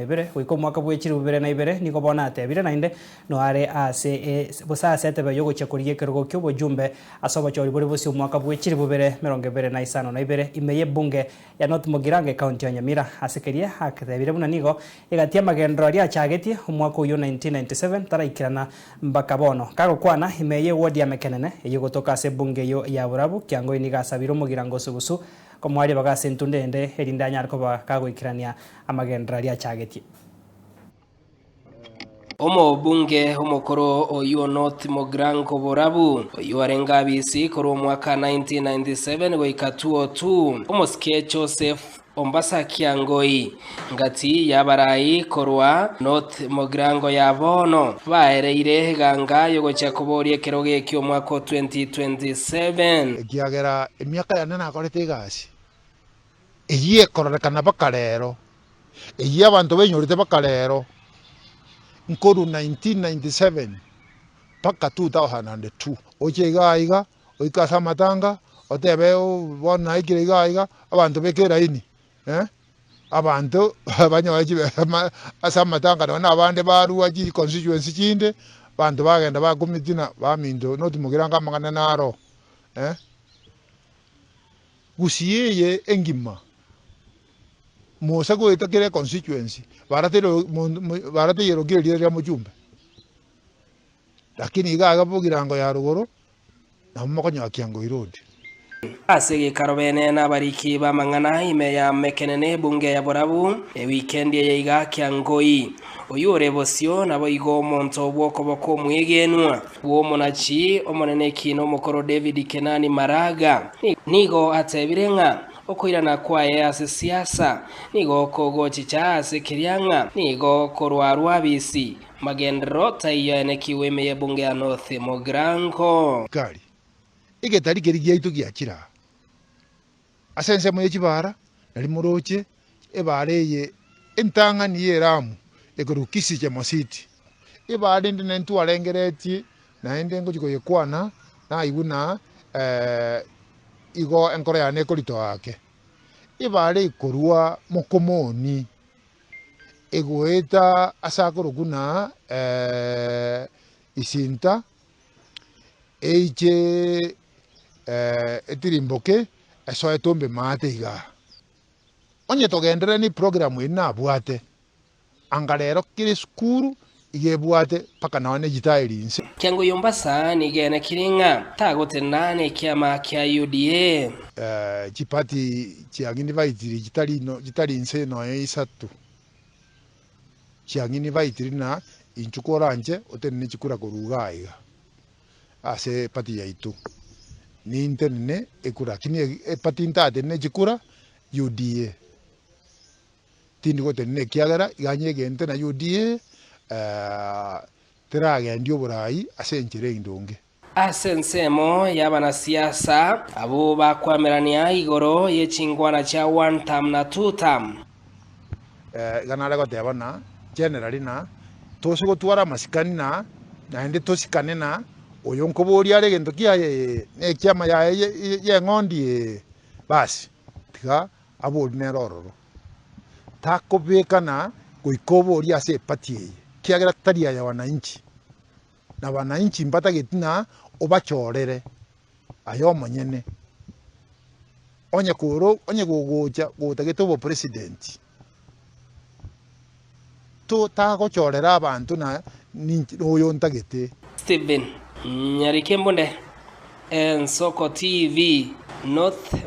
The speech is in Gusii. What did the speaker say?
Ibere, goika omwaka bwe chilifu bibere na ibere, nigo bono atebire naende noare ase bosa ase etebe y'ogochia korigia ekerogo ki'obojumbe ase obochori bore bosio omwaka bwe chilifu bibere merongo ebere na isano na ibere ime y'ebunge ya North Mugirango ekaunti ya Nyamira. Ase keria atebire buna nigo egati y'amagenderero aria achagetie omwaka oyio 1997 taraikerana mbaka bono. Kagokwana ime y'ewodi ya Mekenene eyio egotoka ase ebunge eyio ya Borabu, Kiangoi nigo asabire omogirango osugusu komoa ribaga ase entunda ende erinde anyare koba kagoikerania amagenderero aria achagetie. Omobunge omokoro oyio North Mugirango Borabu, oyio arenge abisi korwa omwaka 1997 goika 2002, omosike Joseph Ombasa Kiangoi, ngati y'abarai korwa North Mugirango ya bono, baereire eganga y'ogochia koboria ekerogo ekio omwaka o 2027. Ekiagera emiaka yane nakorete egasi, Eyio ekororekana mpaka rero, eyio abanto bainyorete mpaka rero, nkorwa 1997 mpaka 2002. Oche igaa iga, oike ase amatanga, otebe bono naikire igaa iga, abanto beke eraini eh, abanto banyore chibesa ma ase amatanga nonye na abande barua chiconstituency chinde, abanto bagenda bakomitina baminto notimokera amang'ana naro eh. Gusii eye engima, Musa goeta kera econstituency barateirokia erieta ria mochumbe, lakini iga iga bogirango ya rogoro nabo mokonyora Kiangoi Road. Ase egekaro bene nabariki b'amang'ana ime ya Mekenene ebunge ya Borabu ewikendi eye iga Kiangoi. Oyio ore bosio naboigo omonto bw'okoboko omwegenwa. Bw'omonachi omonene ekiina omokoro David Kenani Maraga nigo atebire ng'a okoirana kwaye ase siasa nigo kogochicha ase keria ng'a nigo korwarwa abisi magenderero taiyo aenekiwe ime y'ebunge ya North Mugirango. Gari, egetari keria giaito giachire aa. Ase ensemo ye chibara, nario moroche ebaara eye entang'ani y'Elamu ekorokwa Kisii Chemositi. Ebaara ende naende twarengeretie, naende ngochia koyekwana, naigwe na igo enkoro yane ekoritoa ake. Ebaara ekorwa Mokomoni, egoeta ase akorokwa buna Isinta, eiche etirimboke esoe tombe maate igaa. Onye togenderere ne eprogram eye nabwate, anga rero kera esukuru iga ebwate mpaka nonya ne chitairi inse. Kiango Yombasa nigo enekire ng'a tagotenena nekiama kia UDA. Chipati chiang'ini baitiri chitari chitari inse nonya isato, chiang'ini baitiri na inchuo koranche otenene chikura korwa igaa iga. Ase epati yaito nintenene ekura, lakini epati ntatenene chikura UDA. Tindi gotenena ekiagera iga nyegente na UDA teragendia oborai ase enchera endonge. Ase ensemo y'abanasiasa abwo bakwamerania igoro ye chingwana chia one term na two term. Iga nare goteba na generally na tose gotwara amasikani na naende tosikane na oyo nkoboria are egento kiaye ee na ekiama yaye y'eng'ondi ee basi tiga aborie nere ororo. Takobekana goika oborie ase eparty eye ekiagera tari aya wananchi na wananchi mbatageti na obachorere. Aye omonyene, onye kore onye gogocha gotagete obopresident, totagochorera abanto na ninche noyo ntagete. Stephen Nyarikembunde, Ensoko TV, North.